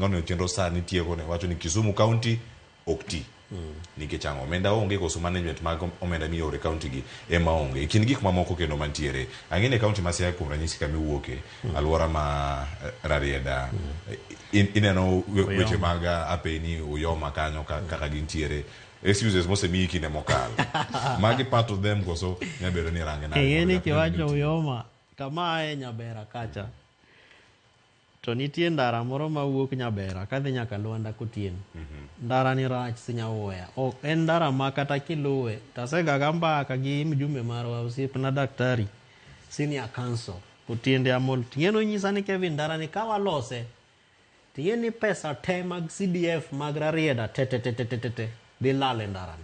Nono chenro sani tieko ne wacho ni Kisumu County ok ti. Nikech ang'o? Omenda onge koso management mag omenda mioro e county gi ema onge. E kind gik mamoko kendo mantiere. Ang'e ni e county ma Siaya kuom ranyisi kama iwuoke, alwora ma Rarieda, ineno weche mag apeni Uyoma kanyo kaka gintiere. Excuses mosemiyi kinde mokalo. Magi part of them koso nyabedo ni range nade? Ing'e ni kiwacho Uyoma, kama aye Nyabera kacha, to nitie ndara moro mawuok Nyabera kadhi nyaka Luanda Kotieno. Ndara ni rach sinyawuoya. Ok en ndara ma kata kiluwe, tasegaga mbaka gi mjumbe marwa osiepna daktari senior council Otiende Amol. Ting'e nonyisa ni Kevin ndara ni ka walose, ting'e ni pesa te mag CDF mag Rarieda te te te te te te te dhi lal e ndara ni.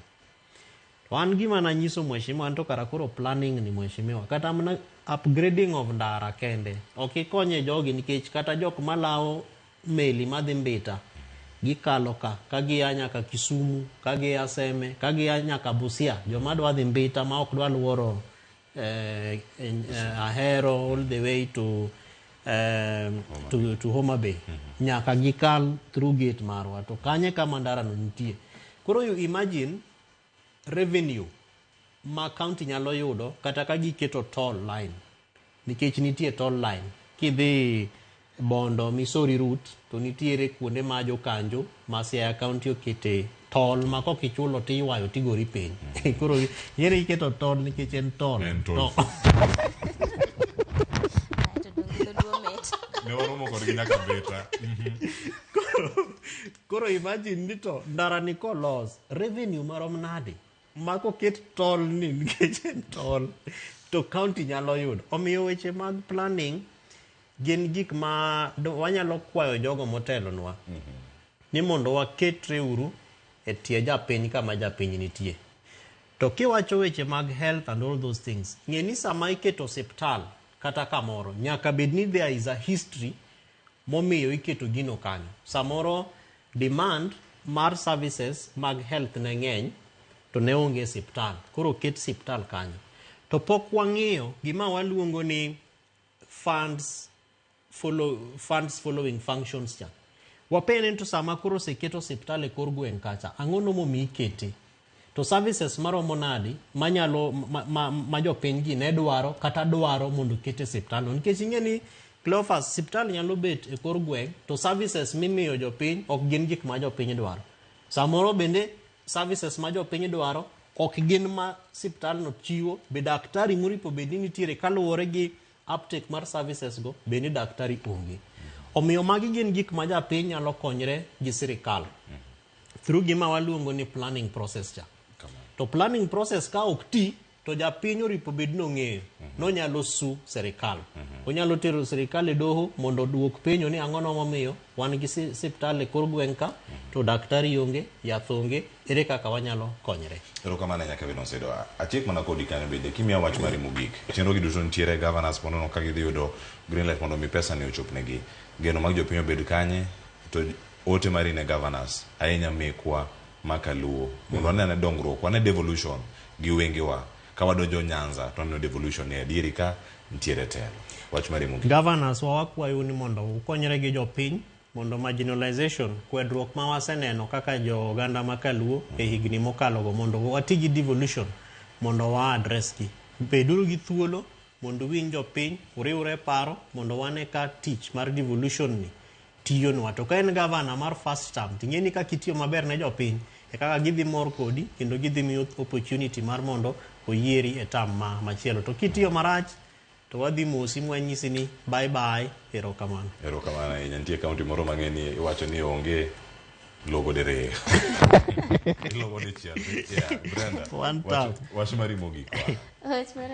To an gima nanyiso mheshimiwa an to kara koro planning ni mheshimiwa kata mana upgrading of ndara kende ok ikonye jogi nikech kata jok malawo meli madhi Mbita gikalo ka ka gia nyaka Kisumu ka gia Seme ka gia nyaka Busia joma dwa dhi Mbita ma ok dwa luoro Ahero all the way to Homa Bay nyaka gikal through gate marwa to kanye kama ndara no nitie. Koro you imagine revenue ma county nyalo yudo kata ka giketo toll line nikech nitie toll line kidhi Bondo Misori route to nitiere kuonde ma jokanjo ma Siaya County okete toll ma kok ichulo tiywayo tigori piny. Koro yiere iketo toll nikech en toll. En toll. To donge dholuo mit. Ne waromo kodgi nyaka Mbita. Koro imagine ni to ndara ni kolos revenue marom nade ma koket toll ni nikech en toll to county nyalo yudo. Omiyo weche mag planning gin gik ma wanyalo kwayo jogo motelonwa ni mondo waketre uru e tie japiny kama japiny nitie. To kiwacho weche mag health and all those things, ng'e ni sama iketo osiptal kata kamoro, nyaka bed ni there is a history momiyo iketo gino kanyo. Samoro demand mar services mag health ne ng'eny to ne onge siptal, koro oket siptal kanyo. To pok wang'iyo gima waluongo ni funds following functions cha. Wapenje to sama koro oseket osiptal e kor gweng' kacha, ang'o no momiyo ikete? To services maromo nadi manyalo ma jopiny gi ne dwaro kata dwaro mondo oket e siptal no? Nikech ing'e ni Cleophas, siptal nyalo bet e kor gweng' to services mimiyo jopiny ok gin gik ma jopiny dwaro. Samoro bende services ma jopiny dwaro ok gin ma siptal no chiwo, be daktari moripo bed ni nitiere kaluwore gi uptake mar services go be ni daktari onge. Omiyo magi gin gik ma japiny nyalo konyre gi sirikal through gima waluongo ni planning process cha. To planning process ka ok ti to japiny oripo bed ni ong'eyo nonyalo su sirikal. Onyalo tero sirikal e doho mondo oduok penjo ni ang'o no momiyo wan gi siptal e kor gweng' ka to daktari onge, yath onge, ere kaka wanyalo konyre. Erokamano ahinya Kevin Osedo. Atiek mana kodi kanyo bende kimiya wach mari mogik. Chenro gi duto nitiere governors mondo ka gidhi yudo green light mondo mi pesa ni ochopnegi. Geno mag jopiny obed kanye to ote mari ne governors ahinya mekwa ma kaluo mondo wane ane dongruok, wane devolution gi wengewa. Ka wadonjo Nyanza to waneno devolution ni adieri ka nitiere telo. Wach mari mogik. Governors wa wakwayo ni mondo ukonyre gi jopiny mondo marginalization, kwedruok ma waseneno kaka jo oganda ma kaluo e higni mokalo go mondo wati gi devolution mondo wa address gi. Beduru gi thuolo mondo uwinj jopiny, uriwre e paro mondo wane ka tich mar devolution ni tiyonwa. To ka en governor mar first term, ting'e ni kaka itiyo maber ne jopiny e kaka gidhi mor kodi kendo gidhi miyo opportunity mar mondo oyieri e term ma machielo. To kitiyo marach to wadhi mosi mwanyisi ni bye bye, erokamano. Erokamano ahinya. Nitie county moro mang'e ni iwacho ni onge logo diriyo. Ilogo dichiel. Yeah, Brenda. One term. Wach mari mogik. Wach mara